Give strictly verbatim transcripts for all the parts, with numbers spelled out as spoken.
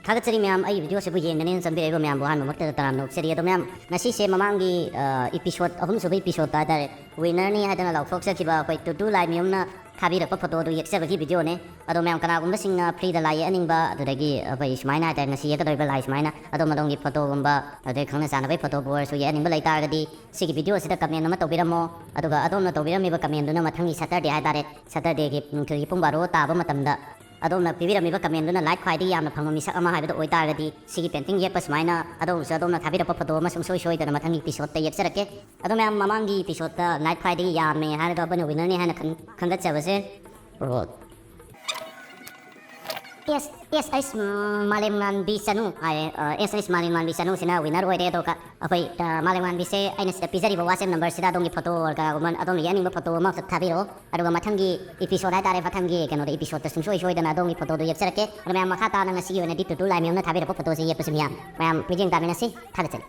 ꯊꯥꯒꯠꯆꯔꯤ ꯃꯌꯥꯝ, ꯑꯩꯒꯤ video ꯁꯤꯕꯨ ꯌꯦꯡꯒꯅꯦꯅ ꯆꯪꯕꯤꯔꯛꯏꯕ ꯃꯌꯥꯝꯕꯨ ꯑꯍꯥꯟꯕꯃꯛꯇꯗ ꯇꯔꯥꯝꯅ ꯑꯣꯛꯆꯔꯤ꯫ ꯑꯗꯣ ꯃꯌꯥꯝ, ꯉꯁꯤꯁꯦ ꯃꯃꯥꯡꯒꯤ, ꯑ, episode, ꯑꯍꯨꯝꯁꯨꯕ episode ꯇ ꯍꯥꯏꯇꯥꯔꯦ, winner ꯅꯤ ꯍꯥꯏꯗꯅ ꯂꯥꯎꯊꯣꯛꯆꯈꯤꯕ ꯑꯩꯈꯣꯏ ꯇꯨꯇꯨ ꯂꯥꯏꯃꯌꯨꯝꯅ ꯊꯥꯕꯤꯔꯛꯄ photo ꯗꯨ ꯌꯦꯛꯆꯕꯒꯤ video ꯅꯦ꯫ ꯑꯗꯣ ꯃꯌꯥꯝ ꯀꯅꯥꯒꯨꯝꯕꯁꯤꯡꯅ free ꯗ ꯂꯥꯏ ꯌꯦꯛꯍꯟꯅꯤꯡꯕ, ꯑꯗꯨꯗꯒꯤ ꯑꯩꯈꯣꯏ ꯁꯨꯃꯥꯏꯅ ꯍꯥꯏꯇꯥꯔꯦ, ꯉꯁꯤ ꯌꯦꯛꯀꯗꯧꯔꯤꯕ ꯂꯥꯏ ꯁꯨꯃꯥꯏꯅ ꯑꯗꯣꯝ ꯑꯗꯣꯝꯒꯤ photo ꯒꯨꯝꯕ, ꯑꯗꯨꯗꯒꯤ ꯈꯪꯅ ꯆꯥꯟꯅꯕꯒꯤ photo ꯕꯨ ꯑꯣꯏꯔꯁꯨ ꯌꯦꯛꯍꯟꯅꯤꯡꯕ ꯂꯩ ꯇꯥꯔꯒꯗꯤ ꯁꯤꯒꯤ video ꯁꯤꯗ comment ꯑꯃ ꯇꯧꯕꯤꯔꯝꯃꯣ꯫ ꯑꯗꯨꯒ ꯑꯗꯣꯝꯅ ꯇꯧꯕꯤꯔꯝꯃꯤꯕ comment ꯗꯨꯅ ꯃꯊꯪꯒꯤ Saturday ꯍꯥꯏꯇꯥꯔꯦ, Saturday ꯒꯤ ꯅꯨꯡꯊꯤꯜꯒꯤ ꯄꯨꯡ ꯕꯥꯔꯣ ꯇꯥꯕ ꯃꯇꯝꯗ ꯑꯗꯣꯝꯅ ꯄꯤꯕꯤꯔꯝꯃꯤꯕ comment ꯗꯨꯅ like ꯈ꯭ꯋꯥꯏꯗꯒꯤ ꯌꯥꯝꯅ ꯐꯪꯕ ꯃꯤꯁꯛ ꯑꯃ ꯍꯥꯏꯕꯗꯨ ꯑꯣꯏꯇꯥꯔꯒꯗꯤ, ꯁꯤꯒꯤ painting ꯌꯦꯛꯄ ꯁꯨꯃꯥꯏꯅ ꯑꯗꯣꯝꯒꯤꯁꯨ ꯑꯗꯣꯝꯅ ꯊꯥꯕꯤꯔꯛꯄ photo ꯑꯃ ꯁꯨꯡꯁꯣꯏ ꯁꯣꯏꯗꯅ ꯃꯊꯪꯒꯤ episode ꯇ ꯌꯦꯛꯆꯔꯛꯀꯦ꯫ ꯑꯗꯣ ꯃꯌꯥꯝ, ꯃꯃꯥꯡꯒꯤ episode ꯇ like ꯈ꯭ꯋꯥꯏꯗꯒꯤ ꯌꯥꯝꯃꯦ ꯍꯥꯏꯔꯒ ꯑꯩꯈꯣꯏꯅ winner ꯅꯤ ꯍꯥꯏꯅ ꯈꯟ-, ꯈꯟꯒꯠꯆꯕꯁꯦ꯫ ꯑꯣ꯫ ꯑꯦꯁ, ꯑꯦꯁ ꯑꯩꯁ ꯃꯥꯂꯦꯝꯉꯥꯟꯕꯤ ꯆꯅꯨ ꯍꯥꯏꯌꯦ꯫ ꯑ, ꯑꯦꯁ ꯑꯩꯁ ꯃꯥꯂꯦꯝꯉꯥꯟꯕꯤ ꯆꯅꯨꯁꯤꯅ winner ꯑꯣꯏꯔꯦ꯫ ꯑꯗꯨꯒ ꯑꯩꯈꯣꯏ, ꯑ, ꯃꯥꯂꯦꯝꯉꯥꯟꯕꯤꯁꯦ ꯑꯩꯅ ꯁꯤꯗ ꯄꯤꯖꯔꯤꯕ WhatsApp number ꯁꯤꯗ ꯑꯗꯣꯝꯒꯤ photo ꯑꯣꯔ ꯀꯅꯥꯒꯨꯝꯕ ꯑꯗꯣꯝꯅ ꯌꯦꯛꯅꯤꯡꯕ photo ꯑꯃ ꯊꯥꯕꯤꯔꯛꯑꯣ꯫ ꯑꯗꯨꯒ ꯃꯊꯪꯒꯤ episode ꯍꯥꯏꯇꯥꯔꯦ, ꯃꯊꯪꯒꯤ ꯀꯩꯅꯣꯗ, episode ꯇ ꯁꯨꯡꯁꯣꯏ ꯁꯣꯏꯗꯅ ꯑꯗꯣꯝꯒꯤ photo ꯗꯨ ꯌꯦꯛꯆꯔꯛꯀꯦ꯫ ꯑꯗꯣ ꯃꯌꯥꯝ, ꯃꯈꯥ ꯇꯥꯅ ꯉꯁꯤꯒꯤ ꯑꯣꯏꯅꯗꯤ ꯇꯨꯇꯨ ꯂꯥꯏꯃꯌꯨꯝꯅ ꯊꯥꯕꯤꯔꯛꯄ photo ꯁꯦ ꯌꯦꯛꯄꯁꯤ ꯃꯌꯥꯝ, ꯃꯌꯥꯝ ꯃꯤꯠꯌꯦꯡ ꯇꯥꯃꯤꯟꯅꯁꯤ꯫ ꯊꯥꯒꯠꯆꯔꯤ꯫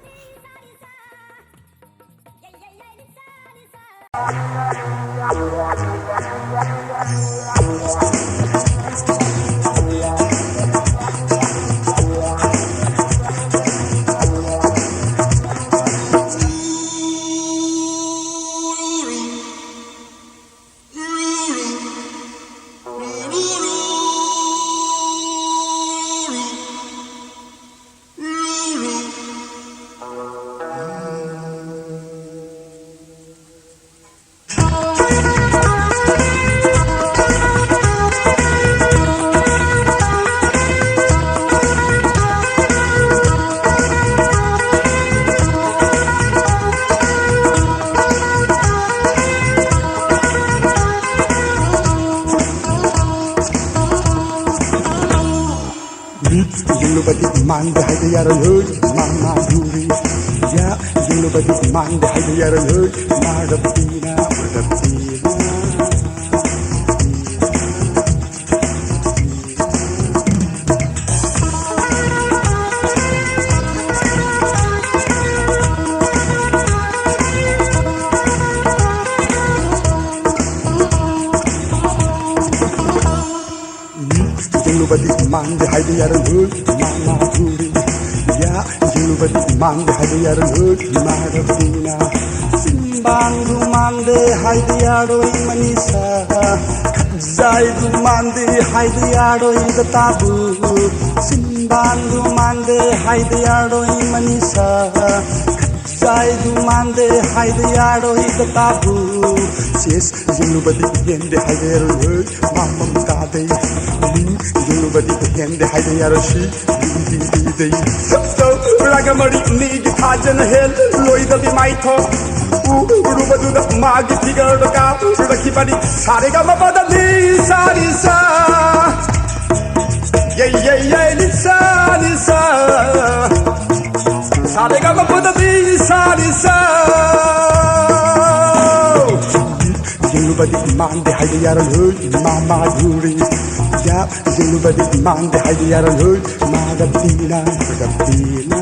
ꯃꯤꯠ ꯌꯦꯡꯂꯨꯕꯗꯤ ꯃꯥꯡꯗꯦ ꯍꯥꯏꯕ ꯌꯥꯔꯣꯏ, ꯍꯣꯏ, ꯃꯥ ꯃꯥ ꯌꯨꯔꯤ꯫ ꯌꯥ ꯌꯦꯡꯂꯨꯕꯗꯤ ꯃꯥꯡꯗꯦ ꯍꯥꯏꯕ ꯌꯥꯔꯣꯏ, ꯍꯣꯏ, ꯃꯥ ꯔꯕꯤꯅꯥ, ꯔꯕꯤꯅꯥ꯫ ꯃꯤꯠ ꯌꯦꯡꯂꯨꯕꯗꯤ ꯃꯥꯟꯗꯦ ꯍꯥꯏꯕ ꯌꯥꯔꯣꯏ ꯃꯥ ꯃꯥ ꯍꯨꯔꯤ꯫ ꯌꯥ ꯌꯦꯡꯂꯨꯕꯗꯤ ꯃꯥꯟꯗꯦ ꯍꯥꯏꯕ ꯌꯥꯔꯣꯏ ꯃꯥ ꯔꯕꯤꯅꯥ꯫ ꯆꯤꯟꯕꯥꯟꯗꯨ ꯃꯥꯟꯗꯦ ꯍꯥꯏꯕ ꯌꯥꯔꯣꯏ ꯃꯅꯤꯁꯥ꯫ ꯈꯖꯥꯏꯗꯨ ꯃꯥꯟꯗꯦ ꯍꯥꯏꯕ ꯌꯥꯔꯣꯏ ꯗꯇꯥꯕꯨ꯫ ꯆꯤꯟꯕꯥꯟꯗꯨ ꯃꯥꯟꯗꯦ ꯍꯥꯏꯕ ꯌꯥꯔꯣꯏ ꯃꯅꯤꯁꯥ꯫ ꯈꯖꯥꯏꯗꯨ ꯃꯥꯟꯗꯦ ꯍꯥꯏꯕ ꯌꯥꯔꯣꯏ ꯗꯇꯥꯕꯨ꯫ ꯁꯦꯁ ꯌꯦꯡꯂꯨꯕꯗꯤ ꯍꯦꯟꯗꯦ ꯍꯥꯏꯕ ꯌꯥꯔꯣꯏ ꯃꯥ ꯃꯃꯤꯀꯥꯗꯩ꯫ ꯃꯤꯡ ꯌꯦꯡꯂꯨꯕꯗꯤ ꯍꯦꯟꯗꯦ ꯍꯥꯏꯕ ꯌꯥꯔꯣꯏ ꯁꯤ ꯗꯤ ꯗꯤ ꯗꯤ ꯗꯤ꯫ ꯇꯧꯔꯒ ꯃꯔꯤ ꯅꯤꯒꯤ ꯊꯥꯖꯅ ꯍꯦꯜ ꯂꯣꯏꯗꯕꯤ ꯃꯥꯏꯊꯣꯡ ꯎꯔꯨꯕꯗꯨꯗ ꯃꯥꯒꯤ ꯐꯤꯒꯔꯗꯣ ꯀꯥꯎꯔꯛꯈꯤꯕꯅꯤ꯫ ꯁꯥꯔꯦꯒ ꯃꯄꯥꯗ ꯅꯤ ꯁꯥꯔꯤ ꯁꯥ ꯌꯩ ꯌꯩ ꯌꯩ ꯅꯤꯁꯥ ꯅꯤꯁꯥ ꯁꯥꯔꯦꯒ ꯃꯄꯥꯗ ꯅꯤꯁꯥ ꯅꯤꯁꯥ꯫ ꯌꯦꯡꯂꯨꯕꯗꯤ ꯃꯥꯟꯗꯦ ꯍꯥꯏꯕ ꯌꯥꯔꯣꯏ ꯃꯥ ꯃꯥ ꯌꯨꯔꯤ꯫ ꯌꯥ ꯌꯦꯡꯂꯨꯕꯗꯤ ꯃꯥꯟꯗꯦ ꯍꯥꯏꯕ ꯌꯥꯔꯣꯏ ꯃꯥ ꯔꯕꯤꯅꯥ ꯔꯕꯤꯅꯥ꯫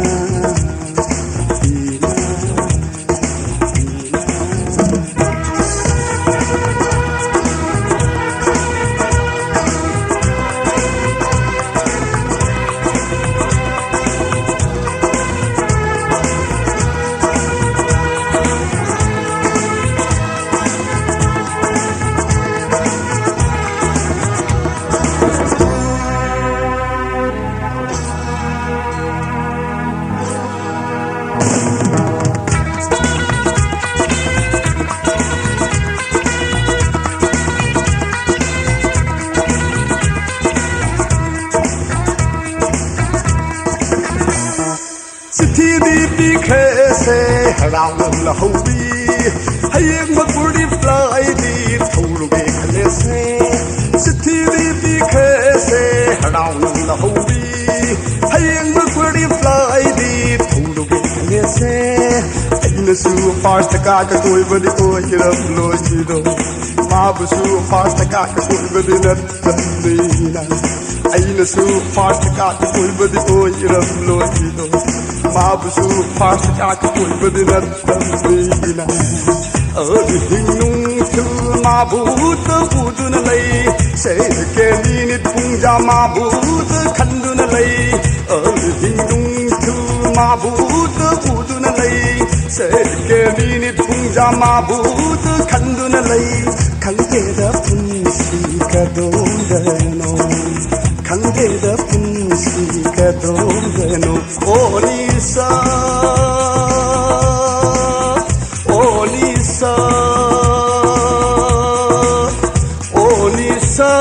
ꯆꯤꯊꯤꯗꯤ ꯄꯤꯈ꯭ꯔꯦꯁꯦ ꯍꯔꯥꯎꯅ ꯂꯧꯍꯧꯕꯤ꯫ ꯍꯌꯦꯡꯃꯛꯄꯨ ꯔꯤꯄ꯭ꯂꯥꯏꯗꯤ ꯊꯧꯔꯨꯒꯦ ꯈꯜꯂꯦꯁꯦ꯫ ꯆꯤꯊꯤꯗꯤ ꯄꯤꯈ꯭ꯔꯦꯁꯦ ꯍꯔꯥꯎꯅ ꯂꯧꯍꯧꯕꯤ꯫ ꯍꯌꯦꯡꯃꯛꯄꯨ ꯔꯤꯄ꯭ꯂꯥꯏꯗꯤ ꯊꯧꯔꯨꯒꯦ ꯈꯜꯂꯦꯁꯦ꯫ ꯑꯩꯅꯁꯨ ꯐꯥꯔꯁꯇ ꯀꯥꯛꯀ ꯀꯣꯏꯕꯗꯤ ꯑꯣꯏꯔꯝꯂꯣꯏꯗꯣ꯫ ꯃꯥꯕꯨꯁꯨ ꯐꯥꯔꯁꯇ ꯀꯥꯛꯀ ꯀꯣꯏꯕꯗꯤ ꯅꯠꯇꯦ꯫ ꯅꯤꯅ ꯑꯩꯅꯁꯨ ꯐꯥꯔꯁ ꯀꯥꯠ ꯑꯣꯏꯕꯗꯤ ꯑꯣꯏꯔꯝꯂꯣꯏꯗꯣ꯫ ꯃꯥꯕꯨꯁꯨ ꯐꯥꯔꯁ ꯀꯥꯠ ꯑꯣꯏꯕꯗꯤ ꯅꯠꯇꯕꯅꯤꯅ꯫ ꯑꯗꯨ ꯍꯤꯡꯅꯨꯡ ꯃꯥꯕꯨ ꯎꯗꯨꯅ ꯂꯩ꯫ ꯁꯦꯀꯦꯟ ꯃꯤꯅꯤꯠ ꯄꯨꯡꯖꯥ ꯃꯥꯕꯨ ꯈꯟꯗꯨꯅ ꯂꯩ꯫ ꯑꯍꯤꯡ ꯅꯨꯡꯊꯤꯜ ꯃꯥꯕꯨ ꯎꯗꯨꯅ ꯂꯩ꯫ ꯁꯦꯀꯦꯟ ꯃꯤꯅꯤꯠ ꯄꯨꯡꯖꯥ ꯃꯥꯕꯨ ꯈꯟꯗꯨꯅ ꯂꯩ꯫ ꯈꯪꯗꯦꯗ ꯄꯨꯟꯁꯤ ꯀꯗꯣꯝꯗꯅꯣ, ꯈꯪꯗꯦꯗ ꯄꯨꯟꯁꯤ ꯀꯗꯣꯝꯗꯅꯣ꯫ ꯑꯣ ꯅꯤꯁꯥ, ꯑꯣ ꯅꯤꯁꯥ, ꯑꯣ ꯅꯤꯁꯥ꯫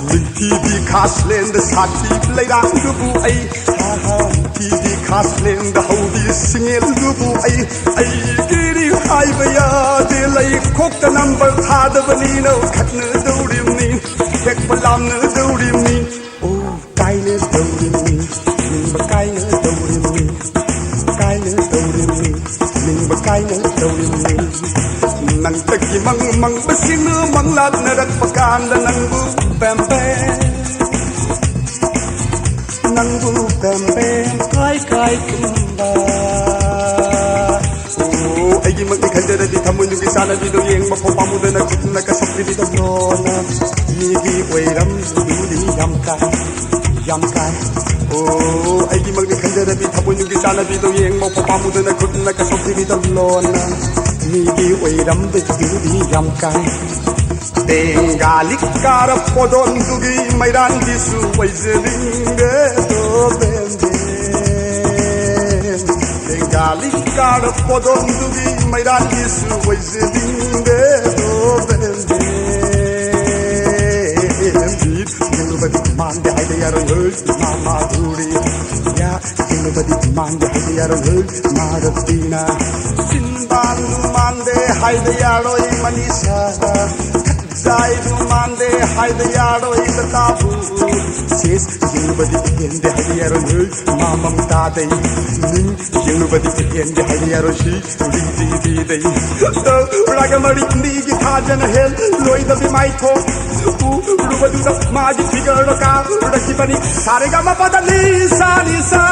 ꯅꯤꯡꯊꯤꯕꯤ ꯈꯥꯁꯂꯦꯟꯗ ꯁꯥꯠꯄꯤ ꯂꯩꯔꯥꯡꯗꯨꯕꯨ ꯑꯩ, ꯅꯤꯡꯊꯤꯕꯤ ꯈꯥꯁꯂꯦꯟꯗ ꯍꯧꯕꯤ ꯁꯤꯡꯉꯦꯜꯗꯨꯕꯨ ꯑꯩ, ꯑꯩꯒꯤꯗꯤ ꯍꯥꯏꯕ ꯌꯥꯗꯦ꯫ ꯂꯩꯈꯣꯛꯇ ꯅꯝꯕꯔ ꯊꯥꯗꯕꯅꯤꯅ ꯈꯠꯅꯗꯧꯔꯤꯕꯅꯤ, ꯍꯦꯛꯄ ꯂꯥꯝꯅꯗꯧꯔꯤꯕꯅꯤ꯫ ꯑꯣ, ꯀꯥꯏꯅꯗꯧꯔꯤꯕꯅꯤ, ꯅꯤꯡꯕ ꯀꯥꯏꯅꯗꯧꯔꯤꯕꯅꯤ, ꯀꯥꯏꯅꯗꯧꯔꯤꯕꯅꯤ, ꯅꯤꯡꯕ ꯀꯥꯏꯅꯗꯧꯔꯤꯕꯅꯤ꯫ ꯅꯪꯇꯒꯤ ꯃꯪ ꯃꯪꯕꯁꯤꯡꯅ ꯃꯪꯂꯥꯠꯅꯔꯛꯄ ꯀꯥꯟꯗ ꯅꯪꯕꯨ ꯄꯦꯝꯄꯦ, ꯅꯪꯕꯨ ꯄꯦꯝꯄꯦ ꯀꯥꯏ ꯀꯥꯏ ꯈꯨꯝꯕ꯫ ꯑꯣ, ꯑꯩꯒꯤꯃꯛꯅꯤ ꯈꯟꯖꯔꯗꯤ ꯊꯃꯣꯏꯅꯨꯒꯤ ꯆꯥꯅꯕꯤꯗꯣ ꯌꯦꯡꯕ ꯐꯥꯎ ꯄꯥꯝꯃꯨꯗꯅ ꯈꯨꯠꯅ ꯀꯁꯞꯄꯤꯕꯤꯗꯣ ꯂꯣꯟꯅ ꯃꯤꯒꯤ ꯑꯣꯏꯔꯝꯗꯨꯗꯤ ꯌꯥꯝ ꯀꯥꯏ, ꯌꯥꯝ ꯀꯥꯏ꯫ ꯑꯣ, ꯑꯩꯒꯤꯃꯛꯅꯤ ꯈꯟꯖꯔꯗꯤ ꯊꯃꯣꯏꯅꯨꯒꯤ ꯆꯥꯅꯕꯤꯗꯣ ꯌꯦꯡꯕ ꯐꯥꯎ ꯄꯥꯝꯃꯨꯗꯅ ꯈꯨꯠꯅ ꯀꯁꯞꯄꯤꯕꯤꯗꯣ ꯂꯣꯟꯅ ꯃꯤꯒꯤ ꯑꯣꯏꯔꯝꯕꯗꯨꯗꯤ ꯌꯥꯝ ꯀꯥꯏ꯫ ꯕꯦꯡꯒꯥꯂꯤ ꯀꯥꯔ ꯄꯣꯗꯣꯟꯗꯨꯒꯤ ꯃꯩꯔꯥꯟꯒꯤꯁꯨ ꯑꯣꯏꯖꯅꯤꯡꯗꯦ ꯗꯣ ꯕꯦꯝꯕꯦꯝ꯫ ꯕꯦꯡꯒꯥꯂꯤ ꯀꯥꯔ ꯄꯣꯗꯣꯟꯗꯨꯒꯤ ꯃꯩꯔꯥꯟꯒꯤꯁꯨ ꯑꯣꯏꯖꯅꯤꯡꯗꯦ ꯗꯣ ꯕꯦꯝꯕꯦꯝ꯫ ꯌꯦꯡꯂꯨꯕꯗꯤ ꯃꯥꯟꯗꯦ ꯍꯥꯏꯕ ꯌꯥꯔꯣꯏ ꯍꯣꯏ ꯏꯃꯥ ꯃꯥꯙꯨꯔꯤ꯫ ꯌꯥ, ꯌꯦꯡꯂꯨꯕꯗꯤ ꯃꯥꯟꯗꯦ ꯍꯥꯏꯕ ꯌꯥꯔꯣꯏ ꯍꯣꯏ ꯏꯃꯥ ꯔꯕꯤꯅꯥ꯫ ꯆꯤꯟꯕꯥꯟ ꯃꯥꯟꯗꯦ ꯍꯥꯏꯕ ꯌꯥꯔꯣꯏ ꯃꯅꯤꯁꯥ꯫ ꯆꯥꯏꯗꯨ ꯃꯥꯟꯗꯦ ꯍꯥꯏꯕ ꯌꯥꯔꯣꯏ ꯇꯥꯕꯨ꯫ ꯁꯤꯁ ꯌꯦꯡꯂꯨꯕꯗꯤ ꯄꯦꯟꯗꯦ ꯍꯥꯏꯕ ꯌꯥꯔꯣꯏ ꯅꯣꯏ ꯃꯥꯃꯝ ꯇꯥꯗꯩ꯫ ꯅꯤꯡ ꯌꯦꯡꯂꯨꯕꯗꯤ ꯄꯦꯟꯗꯦ ꯍꯥꯏꯕ ꯌꯥꯔꯣꯏ ꯁꯤ ꯇꯨꯔꯤꯗꯤ ꯄꯤꯗꯩ꯫ ꯇꯧꯔꯒ ꯃꯔꯤ ꯅꯤꯒꯤ ꯊꯥꯖꯅ ꯍꯦꯜ ꯂꯣꯏꯗꯕꯤ ꯃꯥꯏꯊꯣꯛ ꯎꯔꯨꯕꯗꯨꯗ ꯃꯥꯒꯤ ꯐꯤꯒꯔꯗꯣ ꯀꯥꯔꯛꯈꯤꯕꯅꯤ꯫ ꯁꯥꯔꯦꯒ ꯃꯄꯥꯗ ꯅꯤꯁꯥ ꯅꯤꯁꯥ